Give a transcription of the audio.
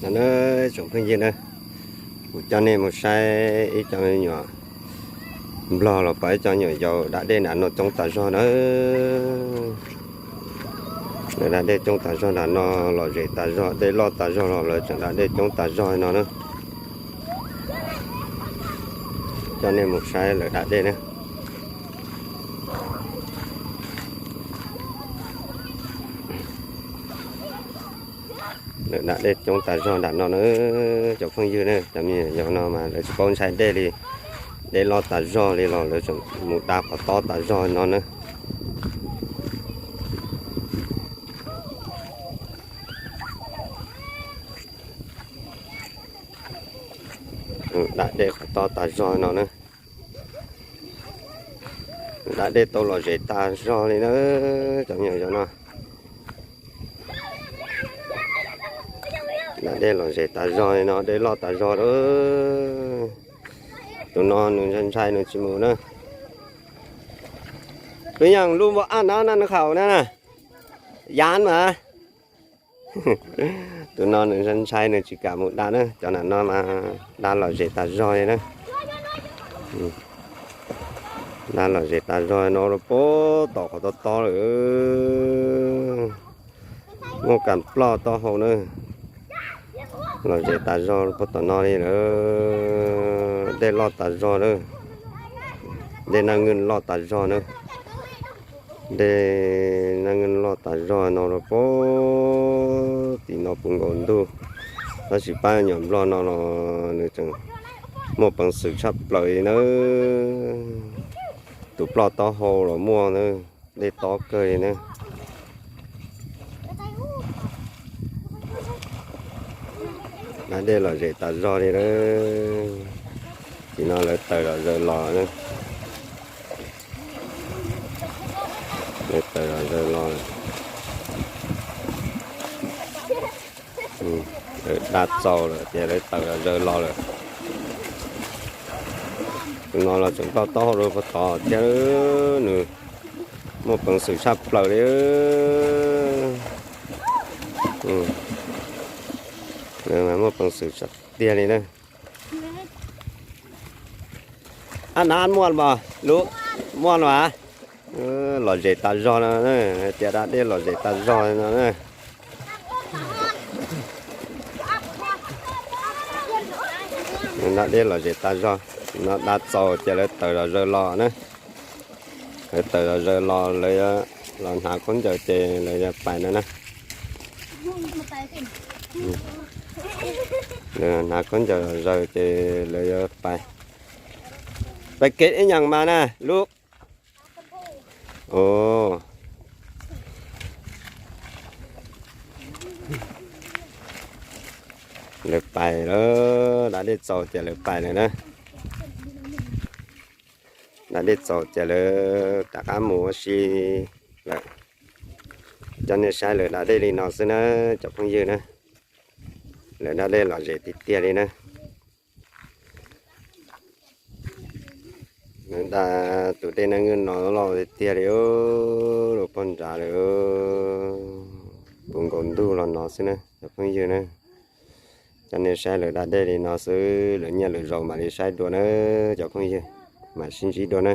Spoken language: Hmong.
No na, tsoom phooj ywg na, kuv coj nej mus saib ib co me nyuam nplog los pom ib co nyuam yaus da dej nram no coob tas zog na. Lawv da dej coob tas zog nram no, lom zem tas zog, dej loj tas zog los lawv tseem da dej coob tas zog no na. Coj nej mus saib lawv da dej na. Lawv da dej coob tas zog nram no na, cov phooj ywg na. Cov me nyuam yaus no mas lawv tsis paub ntshai dej li, dej loj tas zog li los lawv tseem mus da qhov tob tas zog no na. Da dej qhov tob tas zog no na. Da dej tau lom zem tas zog li na, cov me nyuam yaus no. Da dej lom zem tas zog li no, dej loj tas zog lawm. Tus no nws ntshai ntshai nws tsis mus na. Tus yeej lub npua ab nab na nws khaum na na, yam mas. Tus no nws ntshai ntshai nws tsis kam mus da na, cov nram no mas da lom zem tas zog li na. Da lom zem tas zog no rau puag tom qhov tob tob lawm. Muaj kas ploj taub hau na. Lom zem tas zog puag tom no li lawm. Dej loj tas zog na. Dej naj nwj loj tas zog na. Dej naj nwj loj tas zog no rau puag tim no puv nkaus ntuj. Tab sis pab nyuam nplog no los nws tseem muaj peev xwm tshaj plaws li na. Tus ploj taub hau los muaj na, dej tob kawg li na. Da dej lom zem tas zog li lawm. Tim no lawv tawm zom zaws los na. Lawv tawm zom zaws los lawm. Lawv da txaus lawm ces lawv tawm zom zaws los lawm. Tus no los tseem ploj taub hau rau puag tod thiab, nws muaj peev xwm tshaj plaws li. Muaj peev xwm tshaj tiag li na. Ab nab muaj los, lub muaj los. Lom zem tas zog no, hais tias da dej lom zem tas zog no na. Da dej lom zem tas zog, no da txaus ces lawv tawm zom zaws los na. Lawv tawm zom zaws los, lawv los hnav khaub ncaws ces lawv yuav pais no na. Lawv hnav khaub ncaws zom zaws ces lawv yuav pais. Pais kev ib nyuag mas na, lub. Lawv pais lawm, da dej txaus ces lawv pais lawm na. Da dej txaus ces lawv rov qab mus ua si lawm. Coj nej saib lawv da dej li no xwb na, cov phooj ywg na. Lawv da dej lom zem tiag tiag li na. Lawv da tus dej naj nwj no loj tiag tiag li, rau puag nrad lawm. Puv nkaus ntuj los no xwb na, cov phooj ywg na. Coj nej saib lawv da dej li no xwb, lwm niaj lwm zaus mam li saib dua na, cov phooj ywg. Mam sib ntsib dua na.